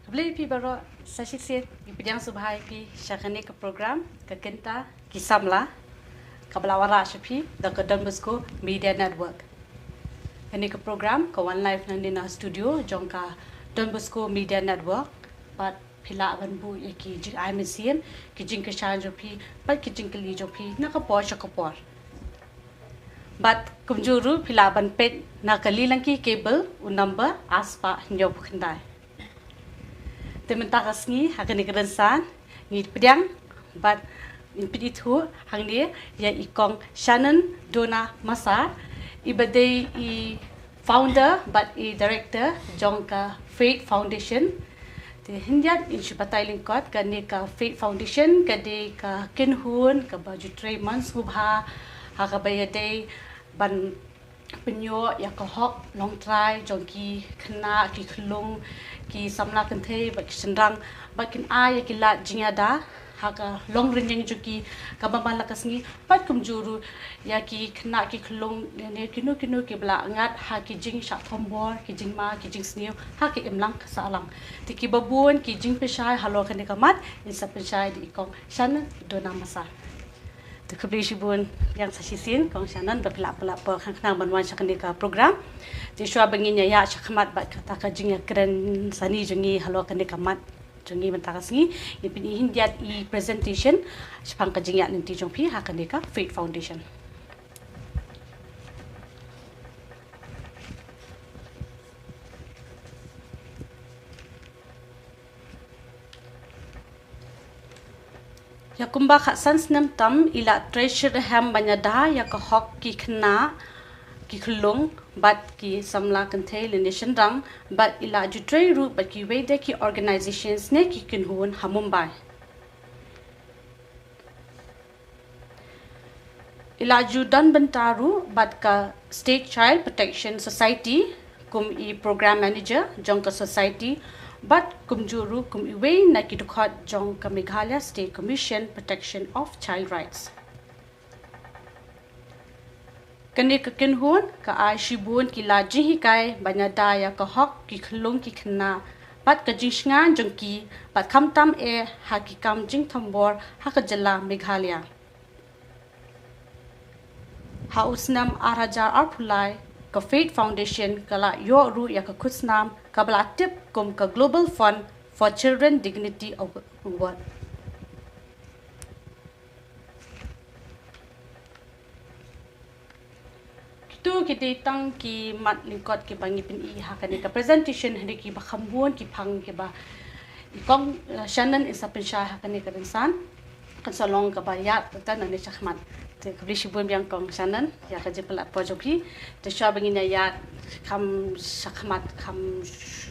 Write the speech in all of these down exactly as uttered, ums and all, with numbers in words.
Khublei phi baroh sa shisien, ngi pdiang sngewbha ïa phi sha kane ka program ka kynta ki samla kaba la wanrah sha phi da ka Don Bosco Media Network. Kane ka program ka wan live nangne na studio jong ka Don Bosco Media Network. Bad phi lah ban buh ïa ki jingai mynsiem, ki jingkyrshan jong phi bad ki jingkylli jong phi na ka por sha ka por. Bad kumjuh ruh phi lah ban peit na ka Lilangki Cable u number ar spah hynñiewphew khyndai. Te mynta ka sngi ha kane ka rynsan ngi pdiang bad ngi pynithuh hangne ïa i Kong Shannon Dona Massar, iba dei i founder bad i director jong ka Faith Foundation. Te hynrei ngin shu batai lyngkot, kane ka Faith Foundation ka dei ka kynhun kaba ju trei mon sngewbha ha kaba ïadei ban pynïoh ïa ka hok longtrai jong ki khynnah, ki khyllung, ki samla kynthei bad ki shynrang, bad kin ai ïa ki lad jingïada ha ka longrynïeng jong ki kaba man la ka sngi, bad kumjuh ruh ïa ki khynnah, ki khyllung ne kino kino kiba la ngat ha ki jingshah thombor, ki jingma, ki jingsniew ha ka imlang ka sahlang. Te kiba bun ki jingpynshai halor kane ka mat ngin sa pynshai da i Kong Shannon Dona Massar. Te khublei shibun ïa nga sa shisien Kong Shannon ba phi la pynlah por khnang khnang ban wan sha kane ka program. Te shuwa ba ngin ïa ïaid shakhmat bad kata ka jingïakren sani jong ngi halor kane ka mat jong ngi mynta ka sngi, ngin pyni hynrei i presentation shaphang ka jingïaid lynti jong phi ha kane ka Faith Foundation. Ïa kumba khatsan snem tam i la trei shitrhem ban ïada ïa ka hok ki khynnah, ki khyllung bad ki samla kynthei lane shynrang, bad i la ju trei ruh bad kiwei de ki organisations ne ki kynhun ha Mumbai. I la ju don bynta ruh bad ka State Child Protection Society kum i program manager jong ka society, bad kumjuh ruh kum iwei na ki dkhot jong ka Meghalaya State Commission Protection of Child Rights. Kane ka kynhun ka ai shibun ki lad jinghikai ban ïada ïa ka hok ki khyllung ki khynnah bad ka jingshngaiñ jong ki, bad khamtam eh ha ki kam jingthombor ha ka jylla Meghalaya. Ha u snem ar hajar arphew lai, ka Faith Foundation ka la ïoh ruh ïa ka khusnam kaba la tip kum ka Global Fund for Children Dignity Award. Kitu ki dei tang ki mat lyngkot kiba ngi pyni ha kane ka presentation, hynrei kiba kham bun ki phang kiba i Kong, eh, Shannon in sa pynshai ha kane ka rynsan. Kan sa long kaba ïaid tang nangne shakhmat. Te khublei shibun biang Kong Shannon ïa ka jingpynlah por jong phi. Te shuwa ba ngin ïa ïaid kham shakhmat, kham,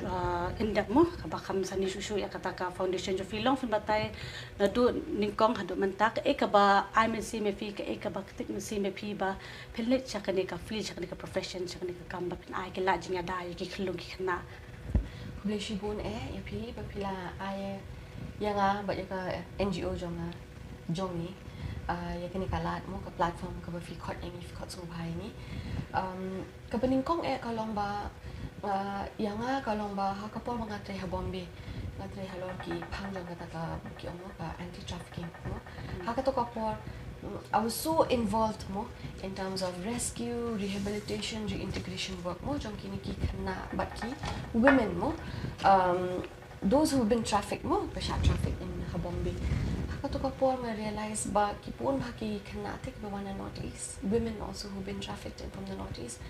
eh, in depth mo, kaba kham sani shuh shuh ïa kata ka foundation jong phi, long phin batai naduh nyngkong haduh mynta, kaei kaba ai mynsiem ïa phi, kaei kaba ktik mynsiem ïa phi ba phin leit sha kane ka field, sha kane ka profession, sha kane ka kam ba phin ai ki lad jingïada ïa ki khyllung ki khynnah. Khublei shibun eh ïa phi ba phi la ai ïa nga bad ïa ka N G O jong nga, jong ngi, ah, ïa kane ka lad mo, ka platform kaba phi khot ïa ngi, phi khot sngewbha ïa ngi. Um, kaba nyngkong eh ka long ba, ah, ïa nga ka long ba ha ka por ba nga trei ha Bombay, nga trei halor ki phang jong kata ka, ki ong mo, ka anti trafficking mo. Ha kato ka por, mm, I was so involved mo in terms of rescue, rehabilitation, reintegration work mo jong kine ki khynnah bad ki women mo, um, those who've been trafficked mo, ba shah traffic in ha Bombay. Ha kato ka por nga realize ba ki bun bha ki khynnah te kiba wan na North East, women also who've been trafficked in from the North East.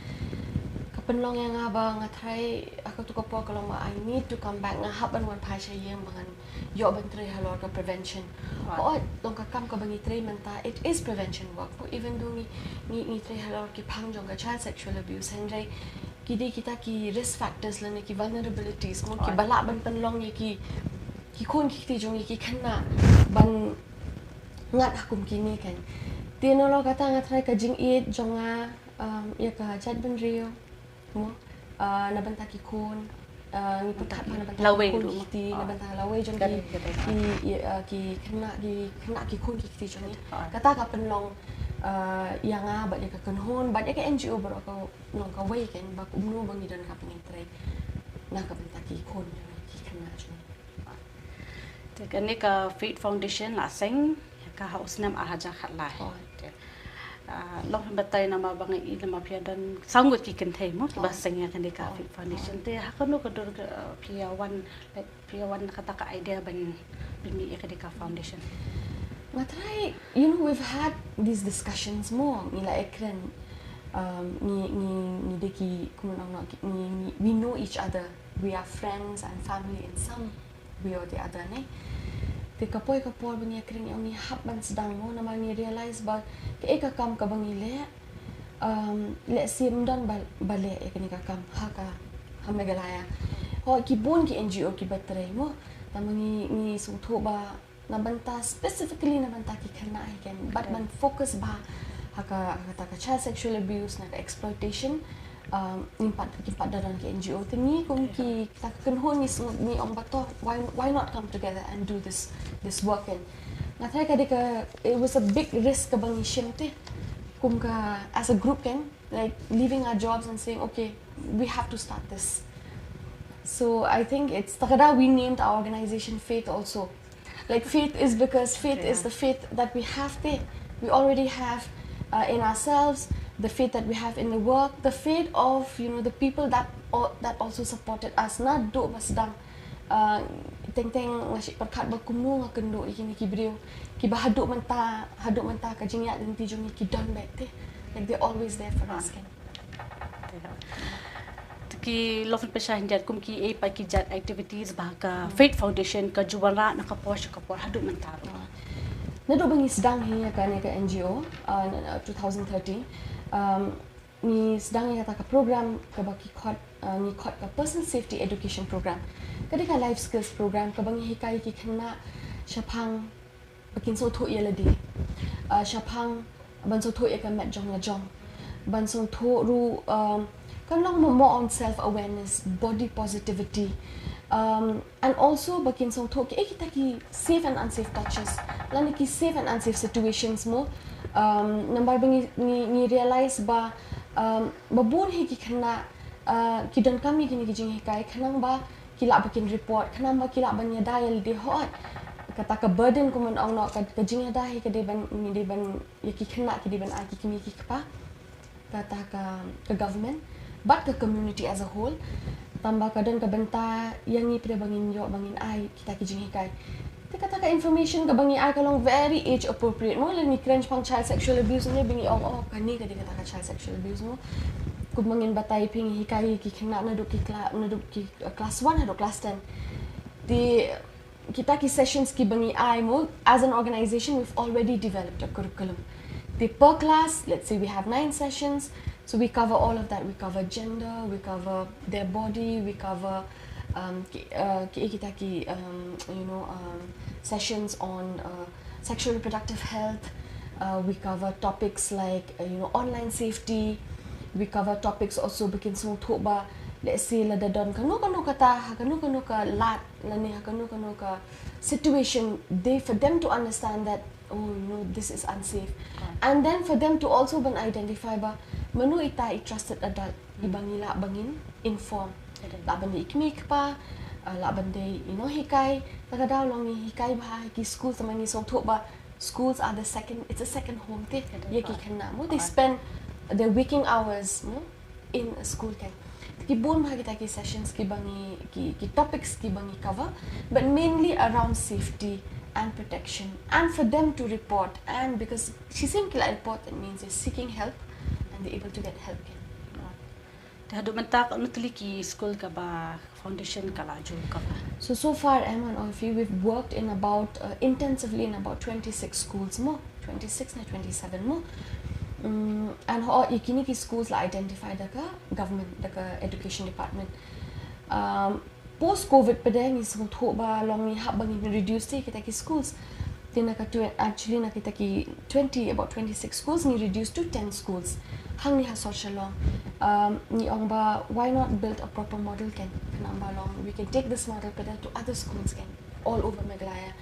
Ka pynlong ïa nga ba nga tharai ha kato ka por ka long ba I need to come back, nga hap ban wan phai sha ïing ba ngan ïoh ban trei halor ka prevention. Right. Hooid, long ka kam kaba ngi trei mynta, it is prevention work mo, even though ngi, ngi, ngi trei halor ki phang jong ka child sexual abuse, hynrei ki dei kita ki risk factors lane ki vulnerabilities mo, kiba lah ban pynlong ïa ki, ki khun ki kti jong ngi, ki khynnah ban ngat ha kum kine kan. Te nalor kata nga tharai ka jingïeit jong nga, um, ïa ka jaitbynriew mo, uh, na bynta ki khun, uh, ngi pyrkhat bha na bynta ki khun ki kti, na bynta lawei jong ki, ki, uh, ki khynnah, ki khynnah, ki khun ki kti jong ngi. Kata ka pynlong, uh, ïa nga bad ïa ka kynhun bad ïa ka N G O baroh ka long kawei kan, ba kumno ba ngi don ka pyntrei na ka bynta ki khun jong ngi, ki khynnah jong ngi. Te kane ka Faith Foundation la seng ka ha u snem ar hajar khatlai. Te, ah, long phin batai namar ba nga i namar phi don saw ngut ki kynthei mo ba seng ïa kane ka Faith Foundation. Te ha kano ka dur ka, ah, phi ïa wan, like, phi ïa wan kata ka idea ban, ban mih ïa kane ka foundation? Nga trai, you know, we've had these discussions mo, ngi la ïakren, um, ngi, ngi, ngi dei ki, kumno ngi, ngi, ngi, we know each other, we are friends and family in some way or the other, ne? Te ka poi ka por ba ngi ïakren, ngi hap ban sdang mo, namar ngi realize ba kaei ka kam kaba ngi leh, um, lehse ym don ba, ba leh ïa kane ka kam ha ka, ha Meghalaya. Hooid, ki bun ki N G O kiba trei mo, tangba ngi, ngi sngewthuh ba na bynta, specifically na bynta ki khynnah hi ken, bad ban focus bha ha ka, ha kata ka child sexual abuse, na ka exploitation, um, ngim pat, ngim pat da don ki N G O. Te ngi kum ki, kita ki kynhun ngi sngew, ngi ong ba to, why, why not come together and do this, this work? And nga trai ka dei ka, it was a big risk kaba ngi shim te, kum ka, as a group ken, like, leaving our jobs and saying, okay, we have to start this. So I think it's, ta ka daw we named our organization Faith also. Like, faith is because faith is the faith that we have there. We already have, uh, in ourselves, the faith that we have in the work, the faith of, you know, the people that al-, that also supported us. Naduh ba sdang, uh, teng teng nga shu pyrkhat ba kumno nga kynduh ïa kine ki briew kiba haduh mynta, haduh mynta ka jingïaid lynti jong ngi ki don beit te. Like, they're always there for us, kan. Te ki long pynshai khyndiat kum kiei pat ki jait activities ba ka Faith Foundation ka ju wanrah na ka por sha ka por haduh mynta ruh? Naduh ba ngi sdang hi ïa kane ka N G O, uh, na, na two thousand thirteen, um, ngi sdang ïa kata ka program kaba ki khot, uh, ngi khot ka Personal Safety Education Program. Ka dei ka life skills program kaba ngi hikai ki khynnah shaphang ba kin sngewthuh ïa lade. Uh, shaphang ban sngewthuh ïa ka met jong la jong. Ban sngewthuh ruh, um, kan long mo, more on self awareness, body positivity. Um, and also ba kin sngewthuh kiei kita ki safe and unsafe touches, lane ki safe and unsafe situations mo. Um, namar ba ngi, ngi, ngi realize ba, um, ba bun hi ki khynnah, uh, ki donkam ïa kine ki jinghikai khnang ba ki lah ba kin report, khnang ba ki lah ban ïada ïa lade. Hooid, kata ka burden kumno ong noh, ka, ka jingïada hi ka dei ban, ngi dei ban, ïa ki khynnah ki dei ban ai, ki kmie ki kpa, kata ka, ka government bad ka community as a whole. Tangba ka don ka bynta ïa ngi pat ba ngin ïoh, ba ngin ai kita ki jinghikai. Te kata ka information kaba ngi ai ka long very age appropriate mo. Lada ngi kren shaphang child sexual abuse ne, ba ngi ong, oh, kane ka dei kata ka child sexual abuse mo. Kumba ngin batai, phi ngi hikai ki khynnah naduh ki kla-, naduh ki, uh, class one haduh class ten. Te kita ki sessions kiba ngi ai mo, as an organization, we've already developed a curriculum. Te per class, let's say we have nine sessions, so we cover all of that. We cover gender, we cover their body, we cover, um, ki, uh, ki, kita ki, um, you know, um, sessions on, uh, sexual reproductive health. Uh, we cover topics like, uh, you know, online safety. We cover topics also ba kin sngewthuh ba, let's say, lada don kano kano kata, ha kano kano ka lad, lane ha kano kano ka situation, they, for them to understand that, oh, you know, this is unsafe. And then for them to also ban identify ba mano ita i trusted adult iba ngi lah ba ngin inform. Lah ban dei i kmie i kpa, uh, lah ban dei i nonghikai. Ta ka daw long ngi hikai bha ha ki school, tangba ngi sngewthuh ba schools are the second, it's a second home te ïa ki khynnah mo. They spend their waking hours mo in a school, kan. Ki bun bha kita ki sessions kiba ngi, ki, ki topics kiba ngi cover, but mainly around safety and protection, and for them to report, and because shisien ki la report, that means they're seeking help and they're able to get help, kan. Te haduh mynta katno tylli ki school kaba foundation ka la ju cover? So, so far, Emma and Orphy, we've worked in about, uh, intensively in about twenty-six schools mo, twenty-six ne twenty-seven mo. Mm, and hooid, ïa kine ki schools la identify da ka government, da ka education department. Um, post covid pat ngi sngewthuh ba long ngi hap ba ngin reduce te kita ki schools. Te na ka twe-, actually na kita ki twenty, about twenty-six schools, ngi reduce to ten schools. Hangne ha Sohiong. Um, ngi ong ba, why not build a proper model, kan? Khnang ba long, we can take this model pat to other schools, kan, all over Meghalaya.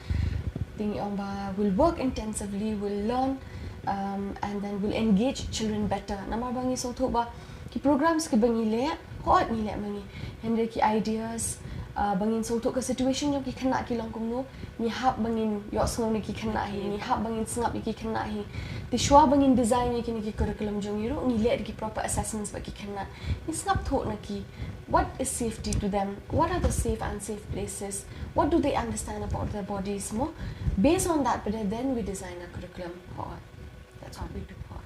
Te ngi ong ba, we'll work intensively, we'll learn, um, and then we'll engage children better. Namar ba ngi sngewthuh ba ki programs kiba ngi leh, hooid ngi leh ma ngi, hynrei ki ideas, Uh, ba ngin sngewthuh ka situation jong ki khynnah ki long kumno, ngi hap ba ngin ïohsngew na ki khynnah hi, ngi hap ba ngin sngap ïa ki khynnah hi. Te shuwa ba ngin design ïa kine ki curriculum jong ngi ruh, ngi leh da ki proper assessments bad ki khynnah. Ngi sngap thuh na ki, what is safety to them? What are the safe and unsafe places? What do they understand about their bodies mo? Based on that, but then we design a curriculum. Hooid. That's what we do. Hooid.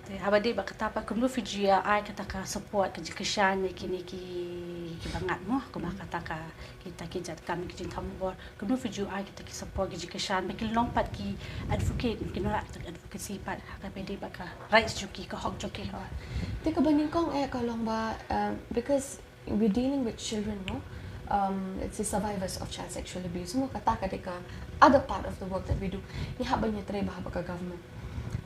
Te haba dei bad kata pat, kumno phi ju ai kata ka support, ka jingkyrshan ïa kine ki, kiba ngat mo, kumba kata ka, kita ki jait kam, ki jingkham bor, kumno phi ju ai kita ki support, ki jingkyrshan, ba kin long pat ki advocate, kin long pat advocacy pat, haba dei bad ka rights jong ki, ka hok jong ki. Te kaba nyngkong eh ka long ba, um, because we're dealing with children, no? Um, it's the survivors of child sexual abuse. Mo, kata ka dei ka other part of the work that we do. Ngi hap ban ïatrei bha bad ka government.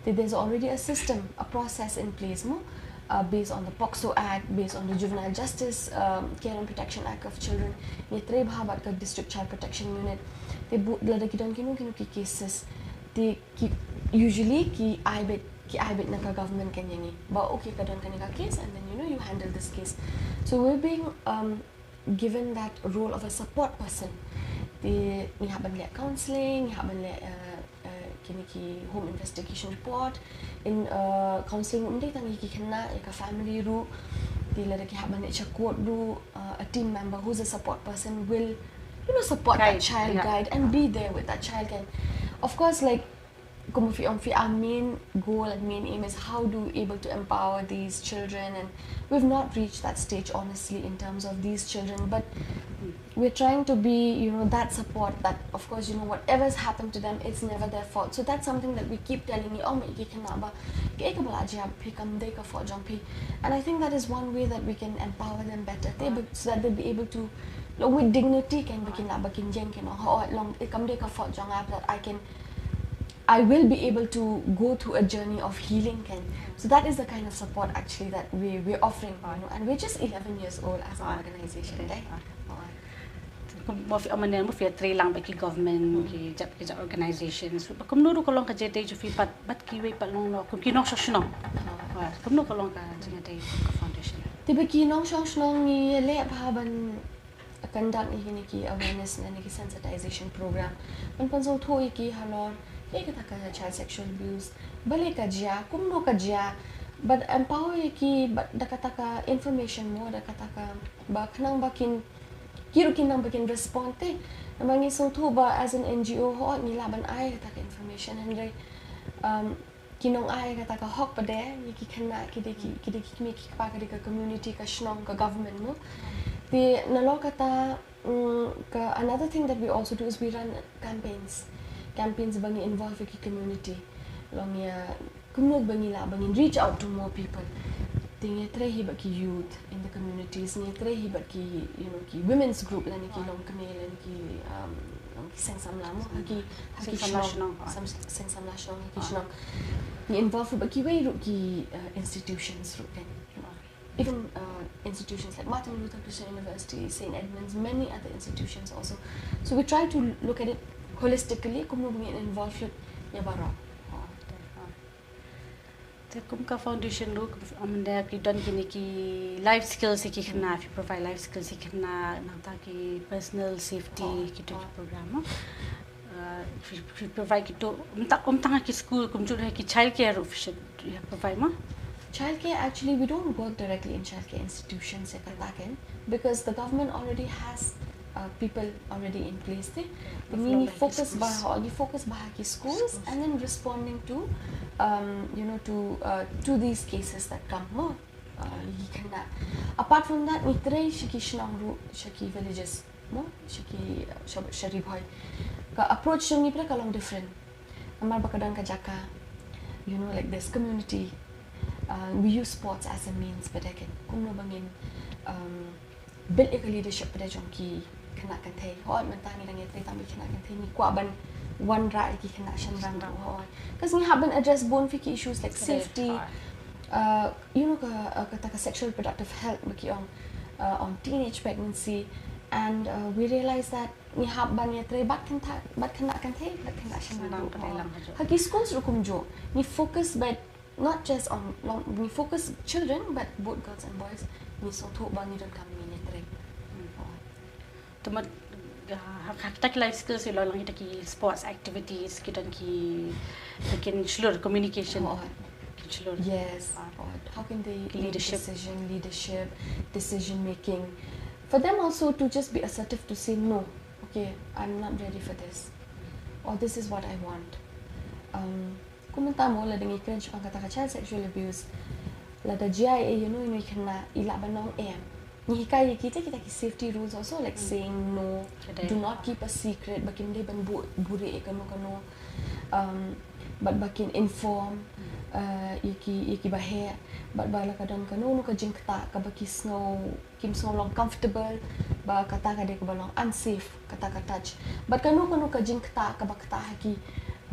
Te there's already a system, a process in place, mo, uh, based on the POCSO Act, based on the Juvenile Justice, um, Care and Protection Act of Children. Ngi ïatrei bha bad ka District Child Protection Unit. Te bun, lada ki don kino kino ki cases, te ki, usually ki ai beit, ki ai beit na ka government kan ïa ngi. Ba, okay, ka don kane ka case, and then, you know, you handle this case. So we're being, um, given that role of a support person. Te ngi hap ban leh counselling, ngi hap ban leh, uh, uh, kine ki home investigation report, in, uh, counselling ym dei tang ïa ki khynnah, ïa ka family ruh. Te lada ki hap ban leh sha court ruh, uh, a team member who's a support person will, you know, support that child, guide and be there with that child. And of course, like, kumba phi ong, phi, our main goal and main aim is how do we able to empower these children, and we've not reached that stage, honestly, in terms of these children, but we're trying to be, you know, that support that, of course, you know, whatever's happened to them, it's never their fault. So that's something that we keep telling you, oh, ma ki khynnah ba, kaei kaba la jia ha phi kam dei ka fault jong phi. And I think that is one way that we can empower them better, te, but so that they'll be able to, long with dignity, kan, ba kin lah, ba kin ïeng, kin ong, oh, long, eh, kam dei ka fault jong nga, but I can I will be able to go through a journey of healing, kan. So that is the kind of support actually that we, we're offering, you know, and we're just eleven years old as an organization, right? Kumba phi ong mynne, phi ïatrei lang bad ki government, ki jait, ki jait organizations. Ba kumno ruh ka long ka jingïadei jong phi bad, bad kiwei pat, long, long kum ki nongshong shnong. Kumno ka long ka jingïadei ka foundation? Te bad ki nongshong shnong ngi leh bha ban conduct ïa kine ki awareness ne ki sensitization program. Ban pynsngewthuh ïa ki halor ïa kata ka child sexual abuse, balei ka jia, kumno ka jia, ban empower ïa ki bad da kata ka information mo, da kata ka, ba khnang ba kin, ki ruh kin nang ba kin respond te. Namar ngi sngewthuh ba as an N G O, hooid, ngi lah ban ai kata ka information, hynrei, um, ki nong ai kata ka hok pat de ïa ki khynnah, ki dei ki, ki dei ki kmie ki kpa, ki dei ka community, ka shnong, ka government mo. Te nalor kata, mm, ka, another thing that we also do is we run campaigns. Campaigns ba ngi involve ïa ki community. Long ïa kumno ba ngi lah ba ngin reach out to more people. Te ngi ïatrei hi bad ki youth in the communities, ngi ïatrei hi bad ki, you know, ki women's group lane ki longkmie lane ki, um, long ki seng samla mo, ha ki, ha ki shnong, sam-, seng samla shnong, ha ki shnong. Ngi involve bad kiwei ruh ki, uh, institutions ruh, kan. Even, uh, institutions like Martin Luther Christian University, Saint Edmund's, many other institutions also. So we try to look at it holistically, kumno ba ngin involve lut ïa baroh. Te kum ka foundation ruh, kum, um, da ki don kine ki life skills ïa ki khynnah, phi provide life skills ïa ki khynnah, nangta ki personal safety, kito ki program, no? Uh, phi, phi provide kito, ym tang, ym tang ha ki school, kumjuh ha ki childcare ruh phi should, you have provide mo? Childcare, actually, we don't work directly in childcare institutions, ïa kata, kan, because the government already has, uh, people already in place te. Ngi focus bha, ngi focus bha ha ki schools and then responding to, um, you know, to, uh, to these cases that come mo, uh, ïa ki khynnah. Apart from that, ngi trei sha ki shnong ruh, sha ki villages mo, sha ki, uh, sha, sha Ri Bhoi. Ka approach jong ngi pat ka long different. Namar ba ka don ka jaka, you know, like this community, uh, we use sports as a means, but again, kumno ba ngin, um, build ïa ka leadership pat de jong ki khynnah kynthei. Hooid, mynta ngi dang ïatrei tang bad ki khynnah kynthei, ngi kwah ban wanrah ïa ki khynnah shynrang ruh, hooid. 'Cause ngi hap ban address bun ki issues like safety, uh, you know, ka, uh, kata ka sexual reproductive health ba ki ong, uh, on teenage pregnancy, and, uh, we realize that ngi hap ban ïatrei bad kynthei, bad khynnah kynthei, bad khynnah shynrang ruh. Ha ki schools ruh kumjuh. Ngi focus bad not just on, long, ngi focus children, but both girls and boys, ngi sngewthuh ba ngi donkam ban ïatrei. Hmm. Te mut, ah, ha, ha kita ki life skills ïa la long kita ki sports activities, ki don ki, ki kin shlur communication. Oh, Kin shlur. yes. Ah. Oh, how can they Ki make leadership. Decision, leadership, decision making? For them also to just be assertive to say no. Okay, I'm not ready for this. Or this is what I want. Um, kumta mo lada ngi kren shaphang kata ka child sexual abuse. Lada jia ïa ïano ïano i khynnah i lah ban ong em. Ngi hikai ïa kita kita ki safety rules also, like Mm. saying no, Ka dei. Do not keep a secret, ba kim dei ban bu-, buhrieh ïa kano kano. Um, bad ba kin inform, uh, ïa ki, ïa ki baheh, bad ba la ka don kano kano ka jingktah kaba ki sngew, kim sngew long comfortable, ba kata ka dei kaba long unsafe, kata ka touch. Bad kano kano ka jingktah kaba ktah ha ki,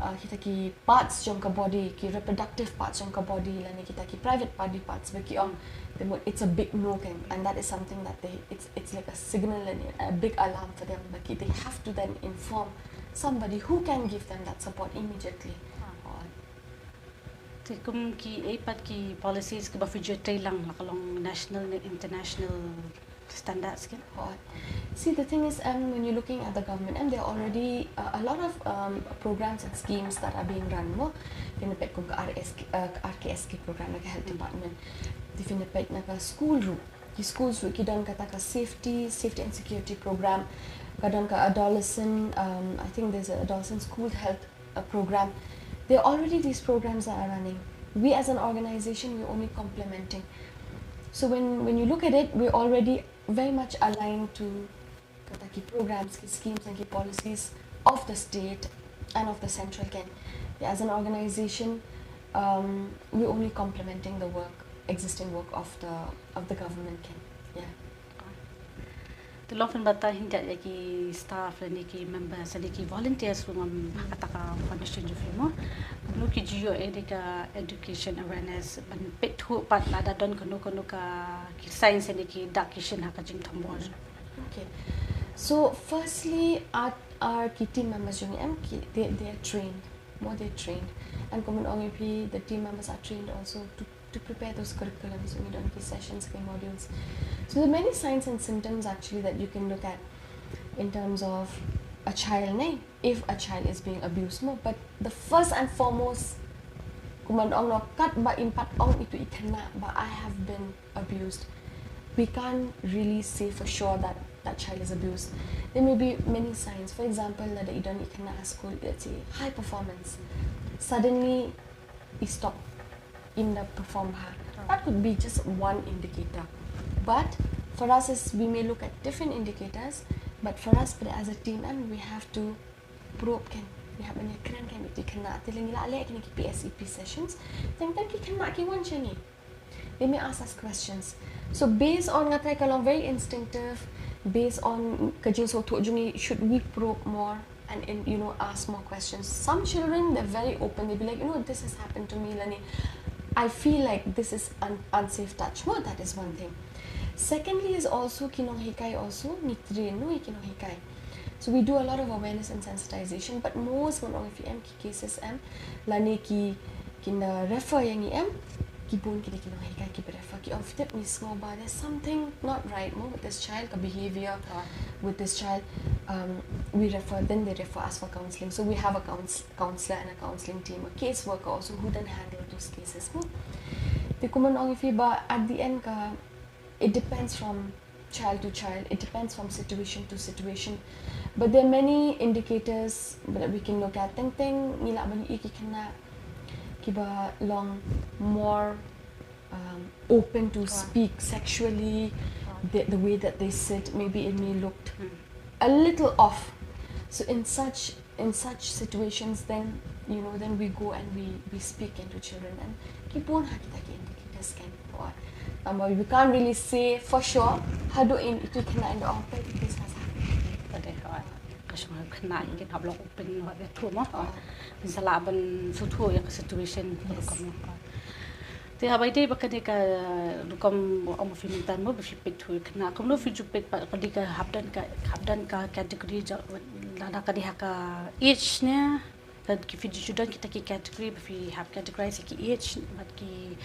uh, kita ki parts jong ka body, ki reproductive parts jong ka body, lane kita ki private body parts, ba ki ong, te mut, it's a big no kan, and that is something that they, it's, it's like a signal and a big alarm for them, ba ki, they have to then inform somebody who can give them that support immediately. Te kum kiei pat ki policies kiba phi ju tei lang, la ka long national ne international standards kan? Hot. See, the thing is, um, when you're looking at the government, and there are already uh, a lot of um, programs and schemes that are being run mo. Phi na peit kum ka R S K, uh, ka R K S K program na ka health Mm. department. Te phi na peit na ka school ruh. Ki schools ruh ki don kata ka safety, safety and security program. Ka don ka adolescent, um, I think there's a adolescent school health, uh, program. There are already these programs that are running. We as an organization, we're only complementing. So when, when you look at it, we're already very much aligned to kata ki programs, ki schemes and ki policies of the state and of the central kan. Yeah, as an organization, um, we're only complementing the work, existing work of the, of the government kan. Yeah. Te long phin batai hynrei ïa ki staff lane ki members lane ki volunteers ruh ngam ha kata ka foundation jong phi mo. Kumno ki ju ïoh ïa ka education awareness ban peit thuh pat lada don kano kano ka ki signs lane ki dak ki shin ha ka jingthombor. Okay. So firstly, our, our ki team members jong em ki, they, they are trained. More they're trained. And kumno ong ïa phi, the team members are trained also to, to prepare those curriculums when you don ki sessions, ki modules. So there are many signs and symptoms actually that you can look at in terms of a child, ne? If a child is being abused mo. But the first and foremost, kumno ong, no, katba im pat ong ïa uto i khynnah ba I have been abused, we can't really say for sure that that child is abused. There may be many signs. For example, lada i don i khynnah ha school, let's say high performance, suddenly i stop, im da perform bha. That could be just one indicator. But for us, is we may look at different indicators. But for us, but as a team, and we have to probe kan, we have to kren kan ïa uto i khynnah. Te lei ngi la leh kine ki P S E P sessions. Teng teng ki khynnah ki wan sha ngi. They may ask us questions. So based on, nga trai ka long very instinctive, based on ka jingsngewthuh jong ngi, should we probe more and, and, you know, ask more questions? Some children, they're very open. They'll be like, you know, this has happened to me, lane I feel like this is un- unsafe touch. Well, that is one thing. Secondly is also ki nonghikai also, ngi train noh ïa ki nonghikai. So we do a lot of awareness and sensitization, but most, ngan ong ïa phi, em ki cases em, lane ki, ki na refer ïa ngi em, ki bun ki dei ki nonghikai kiba refer, ki ong, "Tip, ngi sngew ba there's something not right mo with this child, ka behavior with this child." Um, we refer, then they refer us for counseling. So we have a couns- counselor and a counseling team, a case worker also, who then handle those cases mo. Te kumno ong ïa phi ba at the end ka, it depends from child to child, it depends from situation to situation. But there are many indicators that we can look at. Teng teng ngi lah ban ïohi ki khynnah kiba long more, um, open to speak sexually, the, the way that they sit, maybe it may look a little off. So in such, in such situations, then, you know, then we go and we, we speak into children, and ki bun ha kita ki indicators kan. Namar we can't really say for sure haduh ïa uto i khynnah in the open, this has happened. Ka dei, hooid. Ka shong ha u khynnah ïa kin hap long open, hooid, ïathuh mo. Hooid. Phin sa lah ban sngewthuh ïa ka situation. Yes. Te haba ïadei bad kane ka rukom, ong ma phi mynta mo ba phi peit thuh ïa u khynnah, kumno phi ju peit pat, ka dei ka hap don ka, hap don ka category jong, lada ka dei ha ka age ne, ka, ki phi ju don kita ki category ba phi hap categorize ïa ki age bad ki,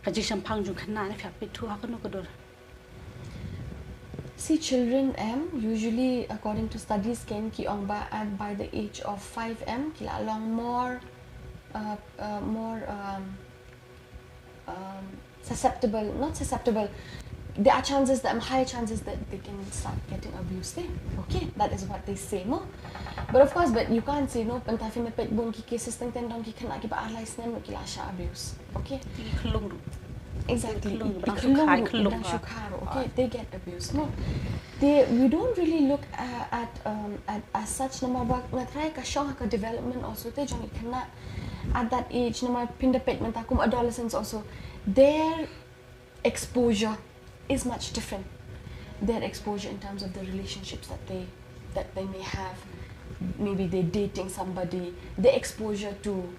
ka jingshemphang jong u khynnah ne phi hap peit thuh ha kano ka dur? See, children em, usually according to studies, kan ki ong ba at by the age of five em ki la long more, uh, uh, more um, um, susceptible, not susceptible. There are chances that, um, higher chances that they can start getting abused. Eh? Okay, that is what they say, no? But of course, but you can't say, no, pynta phi na peit bun ki cases teng teng don ki khynnah kiba ar lai snem ki la shah abuse. Okay? Ki khyllung ruh. Exactly. Khyllung, Ki ba dang khyllung shu kha, ruh, khyllung, ba dang shu ah. kha ruh. Okay, they get abused. No. They, we don't really look at, at, um, at as such namar ba nga tharai ka shong ha ka development also te jong ki khynnah at that age namar pynda peit mynta kum adolescents also, their exposure is much different. Their exposure in terms of the relationships that they that they may have, maybe they're dating somebody, the exposure to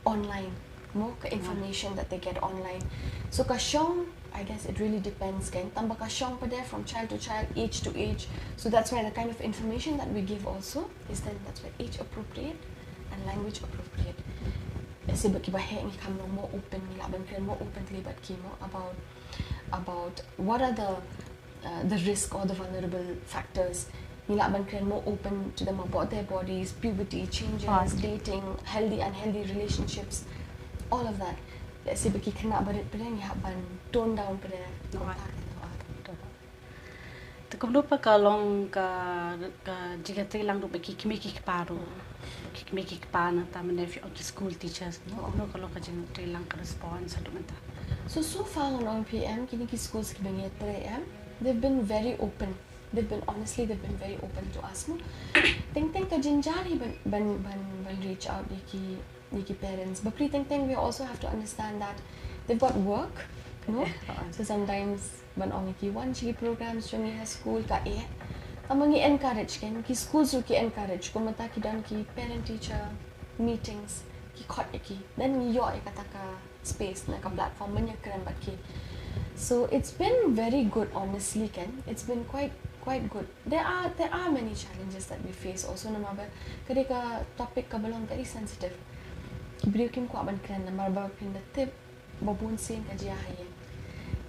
online, no, ka information that they get online. So ka shong, I guess it really depends, kan. Tang ba ka shong pat from child to child, age to age. So that's why the kind of information that we give also is then, that's why, age appropriate and language appropriate. Lehse bad kiba heh ngi kham long more open, ngi lah ban kren more openly bad ki mo about about what are the uh, the risk or the vulnerable factors. Ngi lah ban kren more open to them about their bodies, puberty, changes, Right. dating, healthy, unhealthy relationships, all of that. Lehse bad ki khynnah barit pat ngi hap ban tone down pat. Right. Te kumno pat ka long ka, ka jingïatreilang ruh bad ki kmie ki kpa ruh. Ki kmie ki kpa nangta mynne phi ong ki school teachers, no? Kumno ka long ka jingïatreilang, ka response haduh mynta? So, so far ngan ong phi em, kine ki schools kiba ngi ïatrei em, they've been very open. They've been, honestly, they've been very open to us, no? Teng teng ka jynjar hi ban ban ban, ban reach out ïa ki ïa ki parents. Bapli teng teng, we also have to understand that they've got work, no? So sometimes ban ong ïa ki wan sha ki programs jong ngi ha school ka eh. Tang ba ngi encourage, kan, ki schools ruh ki encourage, kumta ki don ki parent teacher meetings, ki khot ïa ki. Then ngi ïoh ïa kata ka space, na ka platform ban ïakren bad ki. So it's been very good, honestly, kan. It's been quite quite good. There are there are many challenges that we face also, namar ba ka dei ka topic kaba long very sensitive. Ki briew kim kwah ban kren namar ba phin da tip ba bun sien ka jia ha ïing.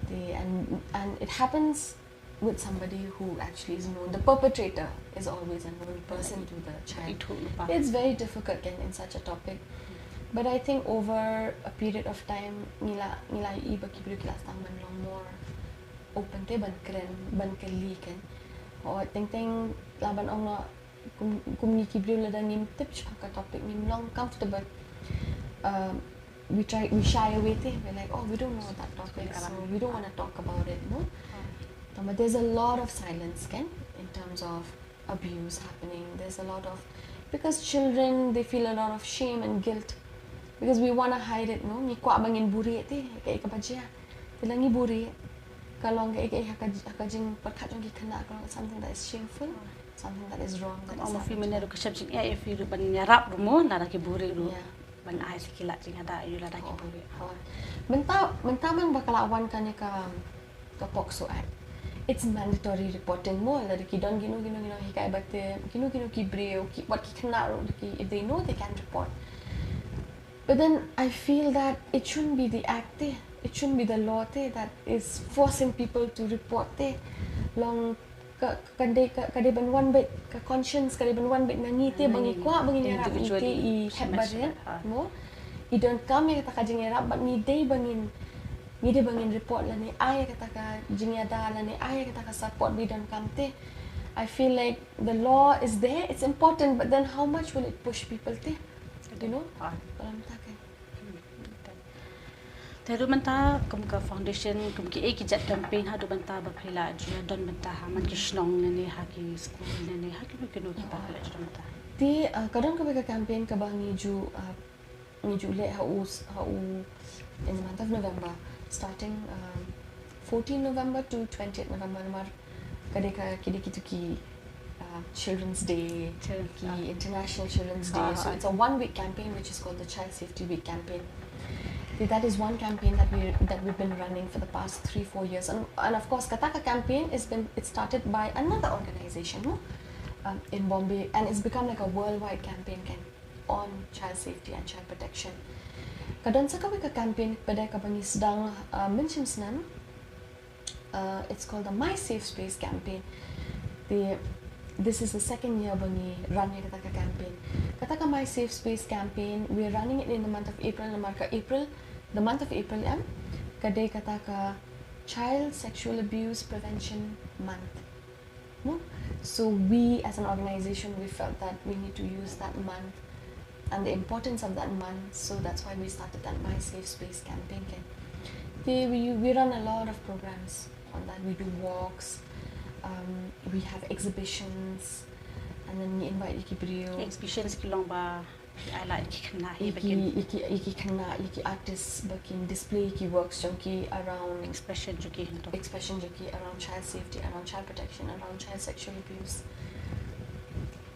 Te, and and it happens with somebody who actually is known. The perpetrator is always a known person to the child. Ithuh lypa. It's very difficult, kan, in such a topic. But I think over a period of time, ngi la ngi la ïohi ba ki briew ki la sdang ban long more open te ban kren, ban kylli, kan. Hooid, teng teng lah ban ong noh, kum kum ngi ki briew lada ngim tip shaphang ka topic, ngim long comfortable. Um, we try, we shy away te. We're like, "Oh, we don't know that topic, so we don't want to talk about it," no? Tang ba there's a lot of silence, kan, in terms of abuse happening. There's a lot of, because children, they feel a lot of shame and guilt because we want to hide it, no? Ngi kwah ba ngin buhrieh te kaei kaba jia. Te lada ngi buhrieh, ka long kaei kaei ha ka ha ka jingpyrkhat jong ki khynnah, ka long something that is shameful, something that is wrong, that is Ong ma phi happening. Mynne ruh ka shep jingeh ïa phi ruh ban ïarap ruh mo, lada ki buhrieh ruh. Yeah. Ban ai sa ki lad jingïada ïa u lada ki buhrieh. Hooid. Mynta mynta man ba ka la wan kane ka ka POCSO Act. It's mandatory reporting mo, lada ki don kino kino kino hikaei ba tip, kino kino ki briew, ki wat ki khynnah ruh, ki, if they know, they can report. But then I feel that it shouldn't be the act te, it shouldn't be the law te that is forcing people to report te. Long ka ka dei ka ka dei ban wan beit, ka conscience ka dei ban wan beit na ngi te ba ngi kwah ba ngin ïarap ïa ki, i hep barit mo, i donkam ïa kata ka jingïarap, bad ngi dei ba ngin ngi dei ba ngin report lane ai ïa kata ka jingïada lane ai ïa kata ka support ba i donkam te. I feel like the law is there, it's important, but then how much will it push people te? You know? Ah. Ka long mynta ka. Te haduh mynta kum ka foundation, kum kiei ki jait campaign haduh mynta ba phi la ju don mynta ha man ki shnong ne ne ha ki school ne ne ha kino kino ki ba phi la ju don mynta? Te, uh, ka don kawei ka campaign kaba ngi ju, uh, ngi ju leh ha u s- ha u in the month of November, starting, um, fourteen November to twentieth November, namar ka dei ka ki dei kitu ki, uh, Children's Day, Children's, ki ah. International Children's Day. Ah, So ah. It's a one week campaign which is called the Child Safety Week campaign. That is one campaign that we that we've been running for the past three four years, and and of course kata ka campaign has been, it started by another organization, no? Um, in Bombay, and it's become like a worldwide campaign, kan, on child safety and child protection. Ka don sa kawei ka campaign pat kaba ngi sdang, uh, mynshem snem. Uh, it's called the My Safe Space campaign. The, this is the second year ba ngi run ïa kata ka campaign. Kata ka My Safe Space campaign, we're running it in the month of April, namar ka April, the month of April em, ka dei kata ka Child Sexual Abuse Prevention Month. No? So we as an organization, we felt that we need to use that month and the importance of that month, so that's why we started that My Safe Space campaign. Kan? Te we, we run a lot of programs on that. We do walks, um, we have exhibitions, and then we invite ïa ki briew. Exhibitions ki long ba, I like ki khynnah hi ïa ki, bakin. Ïa ki, ïa ki khynnah, ïa ki artists ba kin display ïa ki works jong ki around expression jong ki, expression jong ki around child safety, around child protection, around child sexual abuse.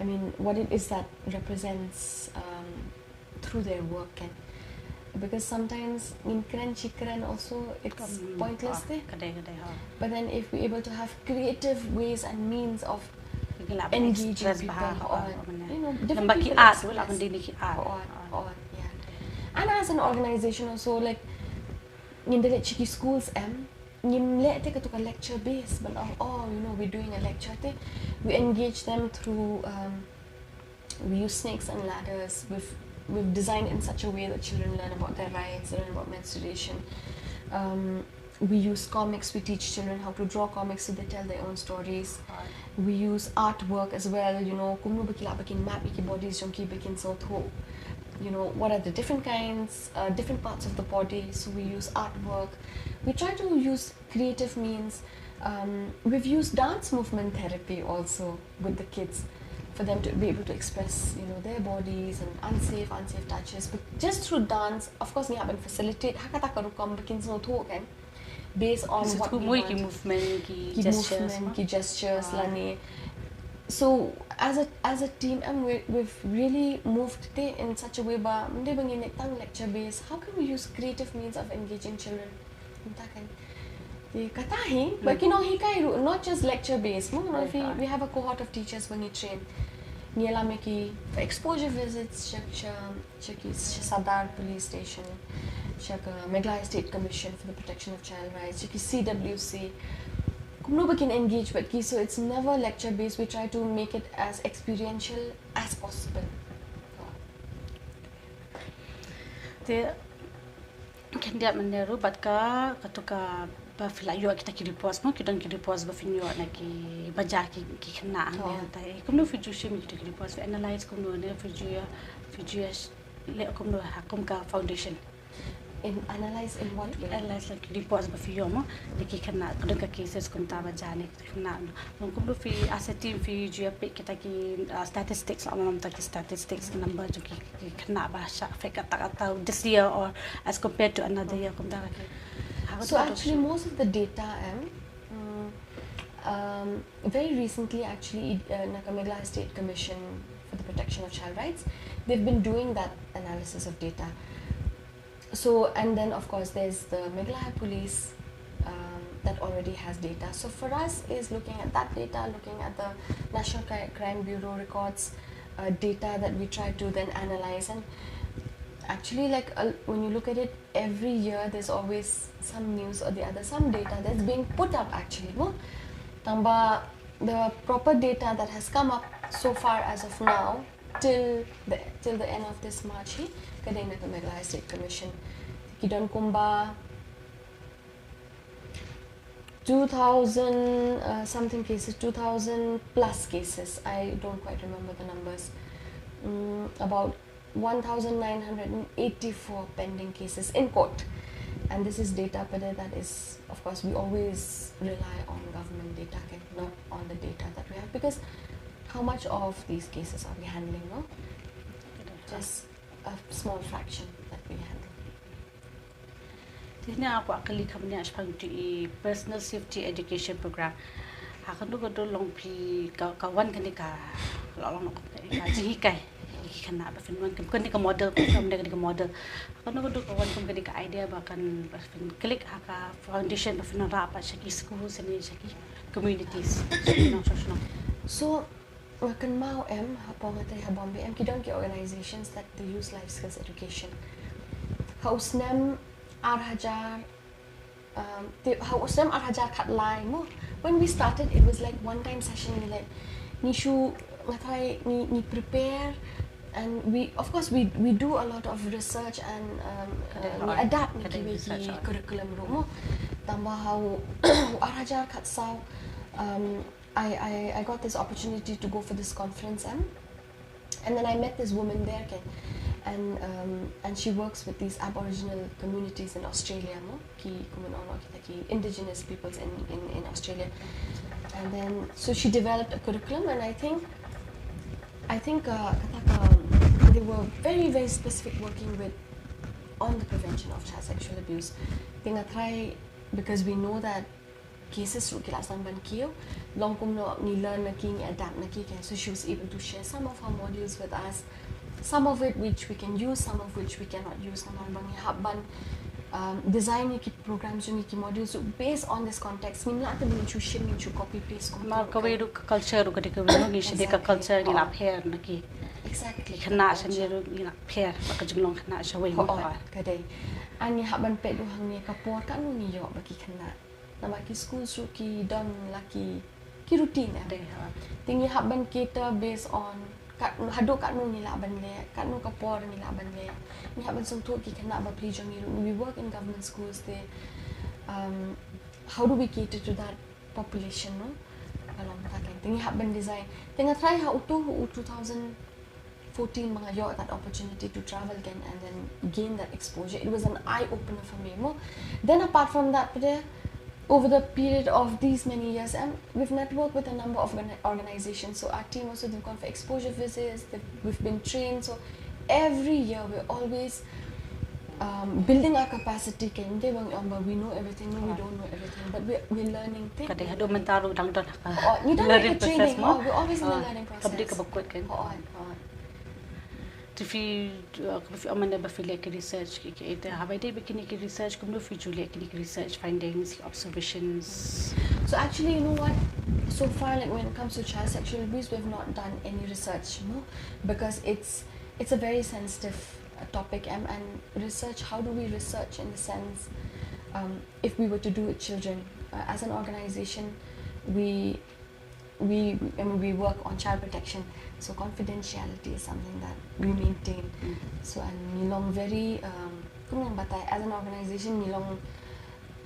I mean, what it is that represents, um, through their work, kan. Because sometimes ngin kren shi kren also, it's pointless. Te ka dei, ka dei, ha. But then if we're able to have creative ways and means of engaging people on, you know, different people express, or, or, yeah. And as an organization also, like, ngin da leit sha ki schools em, ngim leh te katto ka lecture base, but oh, oh, you know, we're doing a lecture te, we engage them through, um, we use snakes and ladders. We've, we've designed in such a way that children learn about their rights, learn about menstruation. Um, we use comics. We teach children how to draw comics so they tell their own stories. We use artwork as well, you know, kumno ba ki lah ba kin map ïa ki bodies jong ki ba kin sngewthuh, you know, what are the different kinds, uh, different parts of the body. So we use artwork. We try to use creative means. Um, we've used dance movement therapy also with the kids for them to be able to express, you know, their bodies and unsafe, unsafe touches. But just through dance, of course, ngi hap ban facilitate ha kata ka rukom ba kin sngewthuh, kan, based on what we want. Ki movement, ki gestures, ki gestures lane. So as a, as a team, and we, we've really moved te in such a way ba ym dei ba ngin leh tang lecture based. How can we use creative means of engaging children? Mynta kan. Te kata hi ba ki nonghikai ruh, not just lecture based. Mo, you know, we, we have a cohort of teachers ba ngi train. Ngi ïalam ïa ki for exposure visits sha, sha, sha ki, sha Sadar Police Station, sha ka Meghalaya State Commission for the Protection of Child Rights, sha ki C W C. Kumno ba kin engage bad ki, so it's never lecture based. We try to make it as experiential as possible. Te khyndiat mynne ruh bad ka, kato kaba phi la ïoh kita ki reports mo, ki don ki reports ba phin ïoh na ki ba jia ki, ki khynnah hangne hangtai. Kumno phi ju shim ïa kita ki reports, phi analyse kumno ne, phi ju ïa, phi ju ïa leh kumno ha kum ka foundation? In analyse in what way? Analyse la ki reports ba phi ïoh mo, na ki khynnah, ka don ka cases kumta ba jia ne. Khynnah, no. Kumno phi as a team phi ju ïa peit kita ki, uh, statistics, la ong ta ki statistics, ki number jong ki, ki khynnah ba shah affect kat kat this year or as compared to another year, kumta. So actually, most of the data, em, mm, um, very recently, actually, uh, na ka Meghalaya State Commission for the Protection of Child Rights, they've been doing that analysis of data. So, and then of course there's the Meghalaya Police, um, that already has data. So for us is looking at that data, looking at the National Cri-, Crime Bureau records, uh, data that we try to then analyze. And actually, like, uh, when you look at it, every year there's always some news or the other, some data that's being put up actually, no? Tangba the proper data that has come up so far as of now, till the, till the end of this March hi, ka dei na ka Meghalaya State Commission. Ki don kumba two thousand, uh, something cases, two thousand plus cases. I don't quite remember the numbers. Mm, about one thousand nine hundred and eighty-four pending cases in court. And this is data, but that is, of course, we always rely on government data, okay, not on the data that we have, because how much of these cases are we handling, no? Just a small fraction that we handle. Te hynne nga kwah kylli kham bniah shaphang tu i personal safety education program. Ha kano kano long phi ka, ka wan kane ka, long long ka jinghikai ïa ki khynnah ba phin wan kane ka model, kane ka model. Ha kano kano ka wan kum kane ka idea ba kan, ba phin click ha ka foundation ba phin wanrah pat sha ki schools ne sha ki communities, sha ki nongshong shnong. So nga kynmaw em, hapoh nga trei ha Bombay em, ki don ki organizations that they use life skills education. Ha u snem ar hajar Um, te ha u snem ar hajar khatlai mo. When we started, it was like one time session, ngi like ngi shu nga try ngi ngi prepare, and we, of course, we we do a lot of research and um, uh, ngi adapt ngi kiwei ki curriculum ruh mo. Tangba ha u ar hajar khatsaw, um, I, I I got this opportunity to go for this conference, and and then I met this woman there, kan, and um, and she works with these Aboriginal communities in Australia, no? Ki kumno, no, kita ki indigenous peoples in, in, in Australia. And then so she developed a curriculum, and I think I think uh, kata ka, they were very, very specific, working with on the prevention of child sexual abuse. Te nga try, because we know that cases ruh ki la sdang ban kiew, long kumno ngi learn na ki, ngi adapt na ki, kan. So she was able to share some of her modules with us, some of it which we can use, some of which we cannot use. Namar ba ngi hap ban um, design ïa ki programs jong ngi, ki modules ruh based on this context. Ngim lah te ban shu shim, shu copy paste kum. Namar kawei ruh ka culture ruh ka dei kawei, ngi shu dei ka culture ngi la pher na ki. Exactly. Khynnah sha ngi ruh ngi la pher, ba ka jinglong khynnah sha wei. Ka dei. Ngi hap ban peit ruh hangne ka por katno ngi ïoh ba ki khynnah. Namar ki schools ruh ki don la ki, ki routine, eh. Te ngi hap ban cater based on kat, haduh katno ngi lah ban leh, katno ka por ngi lah ban leh. Ngi hap ban sngewthuh ki khynnah bapli jong ngi ruh. We work in government schools, te um, how do we cater to that population, no? Ka long kata, kan. Te ngi hap ban design. Te nga try ha uto u two thousand fourteen ba nga ïoh that opportunity to travel again and then gain that exposure. It was an eye opener for me mo. Then apart from that, pde, over the period of these many years, and we've networked with a number of organ- organizations. So our team also, they've gone for exposure visits. They've, we've been trained. So every year we're always um, building our capacity, kan. Te bang ong ba we know everything, no, we don't know everything, but we, we're learning things. Ka dei, haduh mynta ruh dang don ha ka learning process mo. We're always in the learning process. Ka dei kaba kut, kan. Te phi, uh, kaba phi ong mynne ba phi leh ki research ki, ki, te haba ïadei bad kine ki research, kumno phi ju leh kine ki research findings, observations? So actually, you know what? So far, like, when it comes to child sexual abuse, we've not done any research, you know, because it's it's a very sensitive uh, topic, and, and research, how do we research in the sense, um, if we were to do with children? Uh, as an organization, we we, I mean, we work on child protection, so confidentiality is something that we maintain. So, and ngi long very, um, kumno batai, as an organization, ngi long